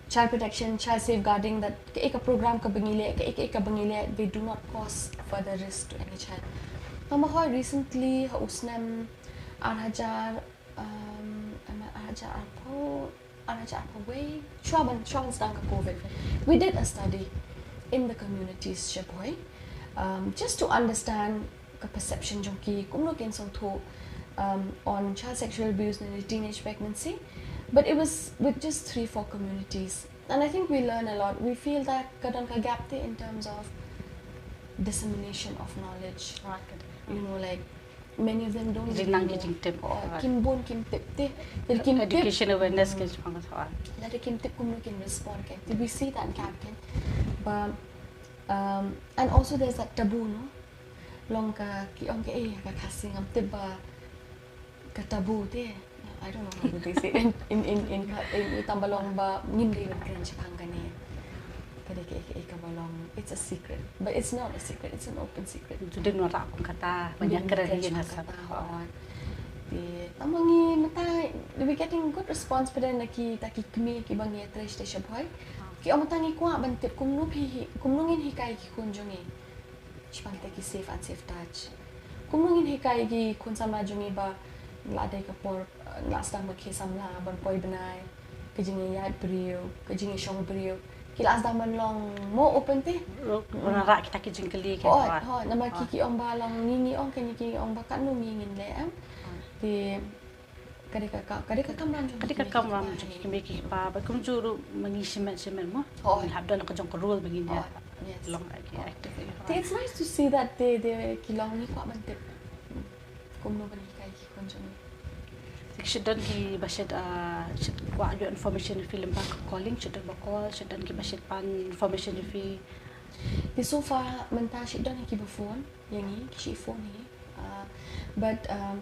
child protection, child safeguarding, that kaei ka program kaba ngi leh, kaei, kaei kaba ngi leh, they do not cause further risk to any child. Namar hooid, recently, ha u snem ar hajar, um, ar hajar arphew, ar hajar arphew wei, shuwa ban, shuwa ban sdang ka COVID, we did a study in the communities sha Bhoi, um, just to understand ka perception jong ki, kumno kin sngewthuh, um, on child sexual abuse and teenage pregnancy. But it was with just three, four communities. And I think we learn a lot. We feel that ka don ka gap te in terms of dissemination of knowledge. You know, like, many of them don't really know. Kim bun, kim tip te. Education awareness ki jong ka. Lada kim tip kumno kin respond, kan. Te we see that gap, kan. But, um, and also there's that taboo, no? Long ka, ki ong ka, eh, ka Khasi ngam tip ba ka taboo te. I don't know how to say it in, in, in, in, in, in tang ba long ba ngim dei ban kren shaphang kane. Ka dei kaei, kaei kaba long, it's a secret. But it's not a secret, it's an open secret. Ju dei nora kum kata, ba ngim kren shaphang kata, hooid. Te tang ba ngi mynta, we're getting good response pat na kita ki kmie kiba ngi ïatrei sha Bhoi. Ki ong mynta ngi kwah ban tip kumno phi hi, kumno ngin hikai ki khun jong ngi shaphang kita ki safe, unsafe touch. Kumno ngin hikai ki khun samla jong ngi ba la dei ka por, eh, la sdang ban khie samla, ban poi bnai, ka jingïaid briew, ka jingïashong briew. Ki la sdang ban long more open te. Ruh, ruh, rah kita ki jingkylli, kan. Hooid, hooid, namar ki, ki ong ba long ngi, ngi ong, kine ki ong ba katno ngi ngin leh, em. Te ka dei ka, ka, ka dei ka kamram jong ki kmie ki kpa, bad kumjuh ruh ma ngi shimet shimet mo. Ngi hap don ka jong ka role ba ngin ïa long active. Te it's nice to see that they, they, ki long, ngi kwah ban tip kumno ban hikai ki khun jong ngi. Te shait don kiba shait, ah, shait kwah ïoh information ïa phi lyngba ka calling, shait don ba call, shait don kiba shait pan information ïa phi? Te so far mynta shait don kiba phone ïa ngi, ki shait phone ïa ngi. Uh, but, um,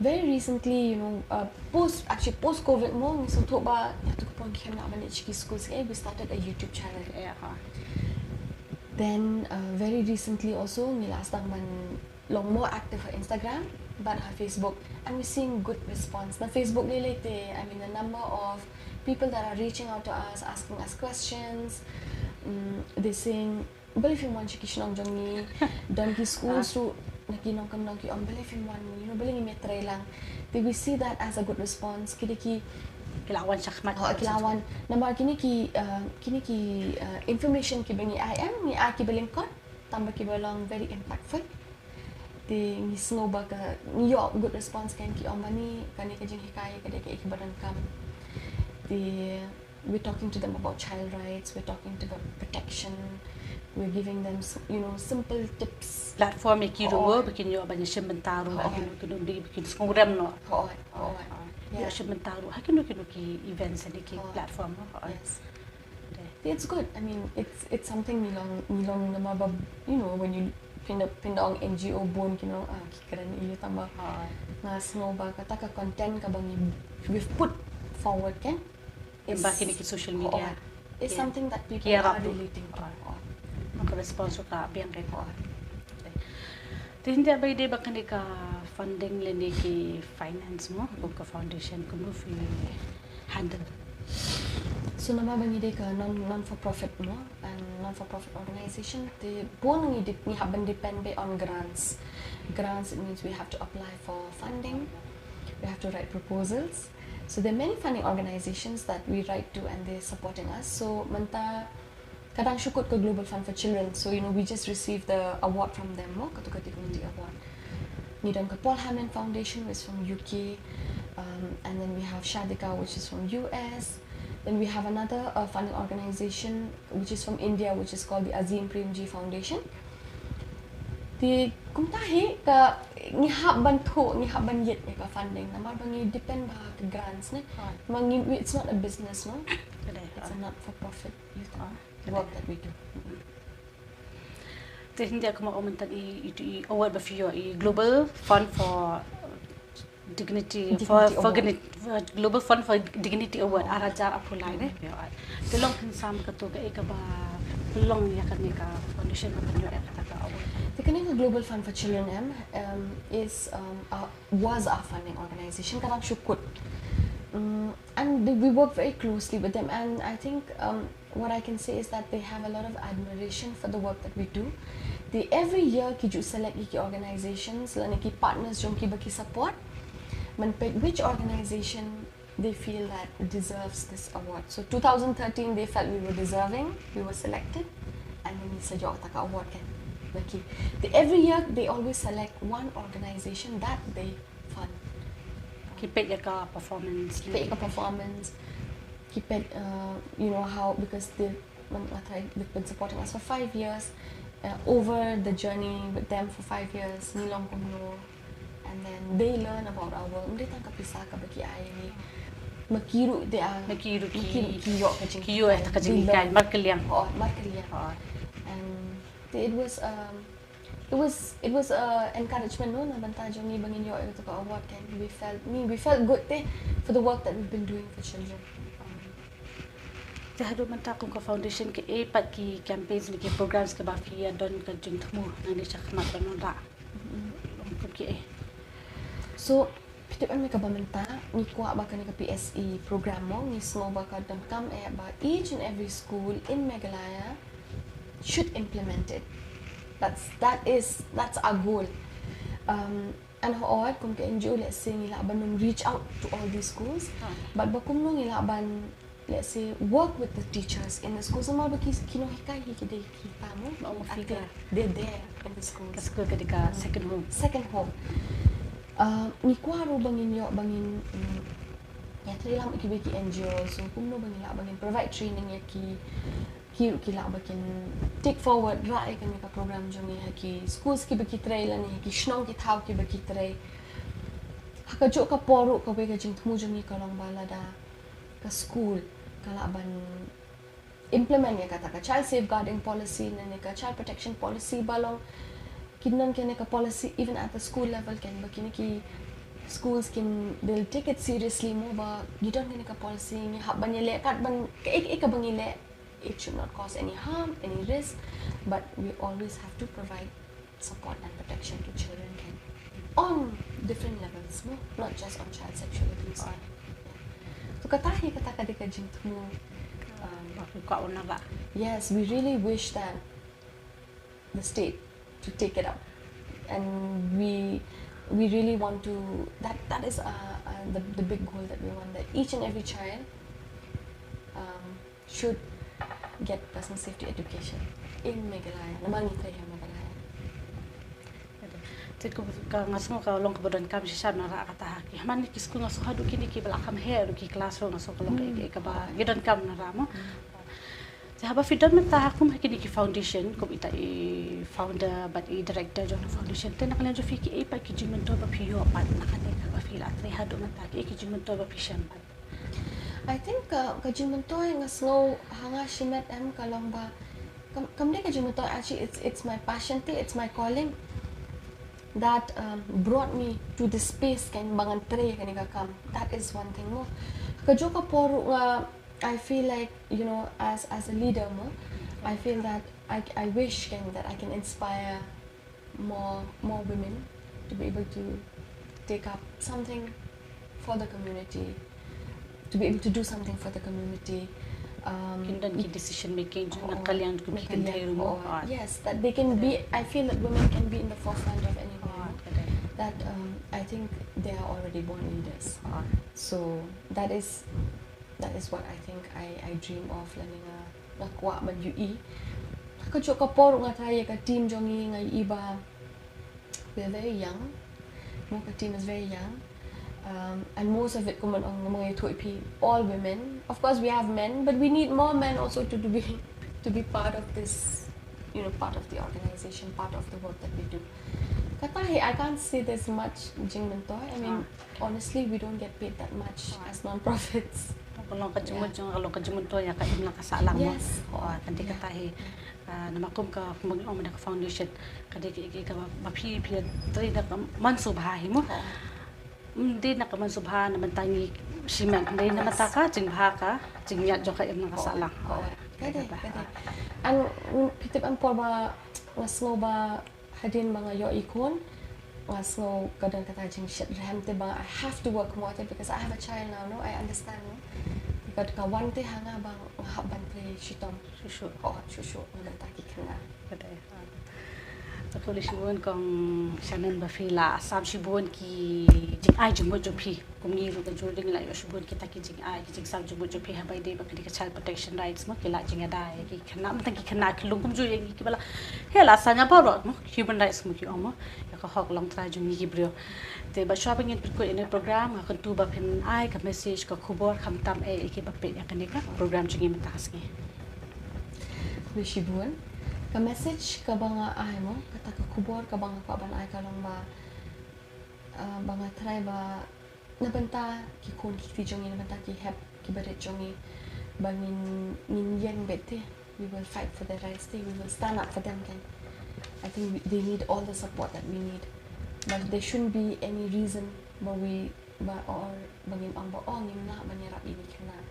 Very recently, you know, uh, post, actually post covid mo, ngi sngewthuh ba ïa tu ka por ngim lah ban leit sha ki school, eh, we started a YouTube channel. Yeah. Then uh, very recently also ngi la sdang ban long more active ha Instagram bad ha Facebook, and we're seeing good response. Na Facebook lei lei te, I mean, the number of people that are reaching out to us, asking us questions, um, they saying, "Balei phim wan sha ki shnong jong ngi, don ki school ruh na ki nongkyndong ki ong balei phim wan, you know, balei ngim ïatrei lang." Te we see that as a good response. Ki dei ki Ki la wan shakhmat. Oh, ki la wan. Namar kine ki, uh, kine ki uh, information kiba ngi ai em, ngi ai kiba lyngkot, tang ba kiba long very impactful. Te ngi sngew ba ka, ngi ïoh good response, kan ki ong ba ni, kane ka jinghikai ka dei kaei kaba donkam. Te we're talking to them about child rights, we're talking to them protection, we're giving them s- you know, simple tips. Platform ïa ki ruh Oh. ba kin ïoh ban ïashim bynta ruh ha Oh. kino kino dei ba kin sngewrem noh. Oh, oh, yeah. Ïashim bynta ruh ha kino kino ki events ne ki Oh. platform noh. Yes. It's good. I mean, it's it's something ngi long, ngi long namar ba, you know, when you pyndonkam NGO bun, you know, ah, ki kren ïa tang ba nga sngew ba kata ka content kaba ngi, we've put forward kan, Ba kine ki social media. It's something that people Ki ïarap are ruh. Relating to. Ka response ruh ka biang kan. Te hynda ba ïadei bad kane ka funding lane ki finance mo, kum ka foundation, kumno phi handle? So namar ba ngi dei ka non non for profit mo, and non for profit organization, te bun ngi dep- ngi hap ban depend beit on grants. Grants, it means we have to apply for funding, we have to write proposals. So there are many funding organizations that we write to and they're supporting us. So mynta ka dang shu kut ka Global Fund for Children. So, you know, we just received the award from them mo, ka Tokaitu Community Award. Ngi don ka Paul Hamlyn Foundation, which is from UK, um, and then we have Shadika, which is from US. Then we have another uh, funding organization which is from India, which is called the Azim Premji Foundation. Te kumta hi ka, ngi hap ban thoh, ngi hap ban ïit ïa ka funding namar ba ngi depend bha ha ka grants ne. Namar ngi, it's not a business, no. It's a not for profit work that we do. Te hynda kumba ong mynta i, i, i award ba phi ïoh, i Global Fund for Dignity, for, Dignity for Award. Digni- for Global Fund for Dignity Award, ar hajar arphew lai ne. Te long khyndiat kato kaei kaba long ïa kane ka foundation ba pynïoh ïa kata ka award? Te kane ka Global Fund for Children em, um, is um, a, was our funding organization, ka dang shu kut. Um, and they- we work very closely with them, and I think um, what I can say is that they have a lot of admiration for the work that we do. They every year ki ju select ïa ki organizations lane ki partners jong ki ba ki support. Ban peit which organization they feel that deserves this award. So two thousand thirteen they felt we were deserving, we were selected, and then ngi sa ïoh kata ka award kan. Ba ki, they, every year they always select one organization that they fund. Ki peit ïa ka performance. Ki peit ïa ka performance, ki peit, uh, you know, how, because they, um, they've been supporting us for five years, uh, over the journey with them for five years, ngi long kumno, and then they learn about our work. Ym dei tang ka pisa kaba ki ai ngi, ma ki ruh they are, Ma ki ruh ma ki- ki ruh ki ïoh ka jing- ki ïoh ïa ka jinghikai, markylliang. Oh, markylliang. And it was um, it was it was a encouragement, no, na bynta jong ngi ba ngin ïoh ïa ka award kan. We felt, me, we felt good te for the work that we've been doing for children. Te haduh mynta kum ka foundation, kaei pat ki campaigns ne ki programs kiba phi ïa don ka jingthmu nangne shakhmat ban wanrah? Kum kiei? So phi tip em, kaba mynta ngi kwah ba kane ka PSE program mo, ngi sngew ba ka donkam eh ba each and every school in Meghalaya should implement it. That's, that is, that's our goal. Um, and hooid kum ka NGO, let's say, ngi lah ban reach out to all these schools. But ba kumno ngi lah ban, let's say, work with the teachers in the schools? Namar ba ki, ki nonghikai hi ki dei kita mo. They're there in the schools. Ka school ka dei ka second home. Second home. Uh, ngi kwah ruh ba ngin ïoh, ba ngin, mm, ïatreilang bad kiwei ki NGO. So kumno ba ngi lah ba ngin provide training ïa ki, ki ruh ki lah ba kin take forward, rah ïa kane ka program jong ngi ha ki schools kiba ki trei lane ha ki shnong ki thaw kiba ki trei. Ha kajuh ka por ruh kawei ka jingthmu jong ngi ka long ba lada ka school ka lah ban implement ïa kata ka child safeguarding policy ne ka child protection policy, ba long kin don kine ki policy even at the school level kan, ba kine ki schools kin, they'll take it seriously mo ba ngi don kane ka policy, ngi hap ban ïaleh kat ban ka, ka, ka ba ngi leh, it should not cause any harm, any risk, but we always have to provide support and protection to children kan, on different levels mo, not just on child sexual abuse. So kata hi, kata ka dei ka jingthmu, um, Ba phi kwah ban wanrah. Yes, we really wish that the state to take it up, and we we really want to. That that is uh, uh, the the big goal that we want, that each and every child um, should get personal safety education in Meghalaya. Namar ngi trei ha Meghalaya. Te ka, ka nga sngew ka long kaba donkam shisha ban wanrah kata ha ki. Hynrei ki skul nga sngew haduh kine kiba la kham heh haduh ki klas ruh nga sngew ka long ka, ka, kaba ngi donkam ban wanrah mo. Te haba phi don mynta ha kum ha kine ki foundation, kum ita i founder bad i director jong ka foundation, te na ka liang jong phi kiei pat ki jingmyntoi ba phi ïoh pat na kane kaba phi la trei haduh mynta, kiei ki jingmyntoi ba phi shem pat? I think ka, ka jingmyntoi nga sngew ha nga shimet em ka long ba kam, kam dei ka jingmyntoi, actually it's it's my passion te, it's my calling that um, brought me to this space kan, ba ngan trei kane ka kam. That is one thing mo. Kajuh ka por ruh nga, I feel like, you know, as as a leader mo, I feel that I I wish kan that I can inspire more more women to be able to take up something for the community, to be able to do something for the community. Um, Kin don ki decision making jong na ka liang jong ki kynthei ruh mo. Yes, that they can be. I feel that women can be in the forefront of anything. That um, I think they are already born leaders. So that is that is what I think I I dream of. Learning a nga kwah ban ïohi. Kajuh ka por nga trai ïa ka team jong ngi, nga ïohi ba we're very young. Mo, ka team is very young. Um, and most of it, kumba nga ong, nga ong ïa phi, all women. Of course, we have men, but we need more men also to, to be to be part of this, you know, part of the organization, part of the work that we do. Kata hi, I can't say there's much jingmyntoi. I mean, honestly, we don't get paid that much as non-profits. Ka long ka jingmut jong, ka long ka jingmyntoi ïa ka imlang ka sahlang mo. Yes. Ka dei kata hi. Namar kum ka, kum ba ngi ong mynta ka foundation, ka dei ka, ka, ka ba phi, phi trei da ka mynsiem bha hi mo. Ym dei na ka mynsiem bha na bynta ngi shimet, dei na bynta ka jingbha ka jingïaid jong ka imlang ka sahlang. Ka dei, ka dei. An phi tip, an por ba nga sngew ba hadien ba nga ïoh i khun, nga sngew ka don kata jingshitrhem te ba I have to work more te, because I have a child now, no, I understand, no. Ka, ka wan te ha nga ba nga hap ban trei shitom. Shuh shuh. Oh, shuh shuh na bynta ki khynnah. Ka dei. Te khublei shibun kong Shannon ba phi la sam shibun ki jingai jingmut jong phi. Kum ngi ruh ka jong ngi la ïoh shibun kita ki jingai, ki jingsam jingmut jong phi haba ïadei bad kane ka child protection rights mo, ki la jingïada ïa ki khynnah, mynta ki khynnah ki lung kumjuh ïa ngi kiba la heh la sah ïa baroh mo, human rights mo ki ong mo, ïa ka hok longtrai jong ngi ki briew. Te bad shuwa ba ngin pynkut ïa kane ka program, nga kyntu ba phin ai ka message, ka khubor khamtam eh ïa kiba peit ïa kane ka program jong ngi mynta ka sngi. Khublei shibun. Ka message kaba nga ai mo, kata ka khubor kaba nga kwah ban ai ka long ba, ah, ba nga trai ba na bynta ki khun ki kti jong ngi, na bynta ki hep ki barit jong ngi, ba ngin, ngin ïeng beit te. We will fight for their rights te, we will stand up for them kan. I think we, they need all the support that we need. But there shouldn't be any reason ba we, ba, or ba ngin ong ba, oh, ngim lah ban ïarap ïa ki khynnah.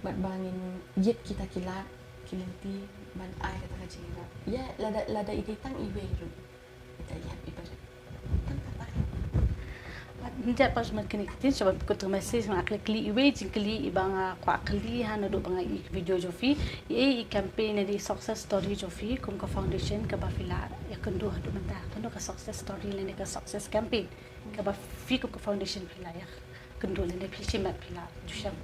But ba ngin ïit kita ki lad ki lynti ban ai kata ka jingïarap. Ïa, lada, lada i dei tang iwei ruh. Ita ïa i barit. Tang kata. Nda pat smat kini kitin sha ba kut message nga klik klik iwei jingkylli iba nga kwah kylli ha naduh ba nga i video jong phi. I, i campaign ne di success story jong phi kum ka foundation kaba phi la ïakynduh haduh mynta. Kano ka success story lane ka success campaign kaba phi kum ka foundation phi la ïakynduh lane phi shimet phi la ju shem?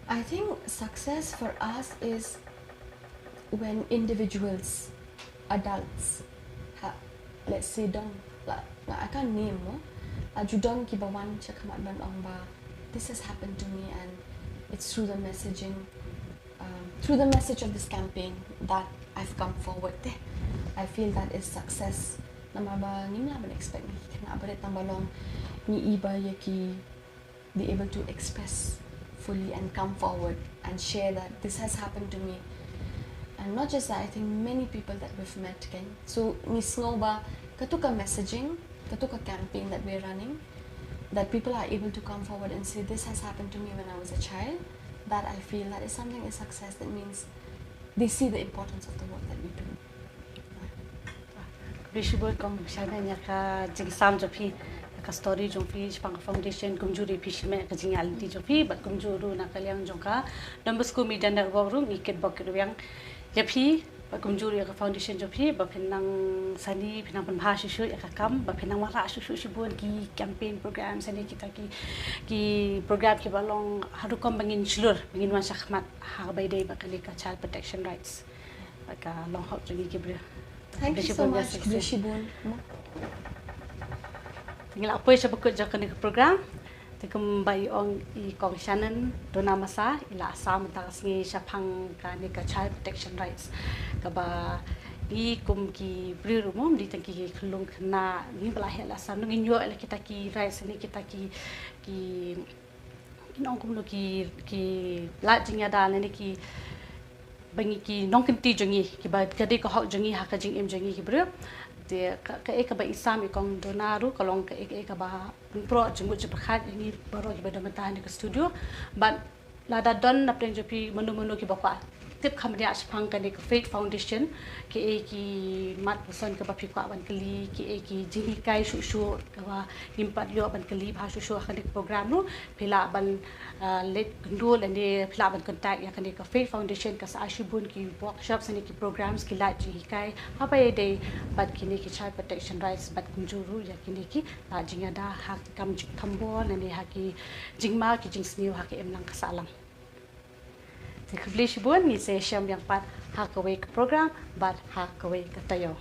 I think success for us is when individuals, adults, ha, let's say, don, la, nga, I can't name, no? La ju don kiba wan sha khmat ban ong ba, this has happened to me, and it's through the messaging, um, through the message of this campaign that I've come forward te. I feel that is success. Namar ba ngim lah ban expect na ki khynnah barit tang ba long ngi i ba ïa ki be able to express fully and come forward and share that this has happened to me. And not just that, I think many people that we've met kan. So ngi sngew ba katu ka messaging, katu ka campaign that we're running, that people are able to come forward and say, "This has happened to me when I was a child," that I feel that is something, a success. That means they see the importance of the work that we do. Khublei shibun Kong Shannon ïa ka jingsam jong phi, ïa ka story jong phi shaphang foundation, kumjuh ruh phi shim ïa ka jingïaid lynti jong phi, bad kumjuh ruh na ka liang jong ka Don Bosco Media Network ruh ngi kitbok kitrwiang ïa phi, bad kumjuh ruh ïa ka foundation jong phi, ba phin nang sani, phin nang pynbha shuh shuh ïa ka kam, ba phin nang wanrah shuh shuh shibun ki campaign program, sani kita ki, ki program kiba long ha rukom ba ngin shlur, ba ngin wan shakhmat ha kaba ïadei bad kane ka child protection rights. Bad ka long hok jong ngi ki briew. Thank you so much. Khublei shibun. Ngi la poi sha ba kut jong kane ka program. Te kumba i ong i Kong Shannon Dona Masa, i la sam mynta ka sngi shaphang kane ka child protection rights, kaba ngi kum ki briew ruh, ym dei tang ki khyllung khynnah, ngi ba la heh la sam, ngi ïoh ïa kita ki rights ne kita ki, ki, ki nong kumno, ki, ki lad jingïada ne ki, ba ngi, ki nongkynti jong ngi, kiba ka dei ka hok jong ngi ha ka jingim jong ngi ki briew. Te ka, kaei kaba i sam i Kong Dona ruh ka long kaei, kaei kaba pynproh jingmut jingpyrkhat ïa ngi baroh kiba don mynta ha kane ka studio. Bad lada don na pdeng jong phi mano mano kiba kwah tip kham bniah shaphang kane ka Faith Foundation, kaei ki mat puson kaba phi kwah ban kylli, kaei ki jinghikai shuh shuh kaba ngim pat ïoh ban kylli bha shuh shuh ha kane ka program ruh, phi lah ban, ah, leit kynduh lane phi lah ban contact ïa kane ka Faith Foundation. Ka sa ai shibun ki workshops ne ki programs, ki lad jinghikai haba ïadei bad kine ki child protection rights, bad kumjuh ruh ïa kine ki lad jingïada ha ki kam jingthombor ne ha ki jingma ki jingsniew ha ka imlang ka sahlang. Te khublei shibun, ngin sa ïashem biang pat ha kawei ka program bad ha kawei ka taïew.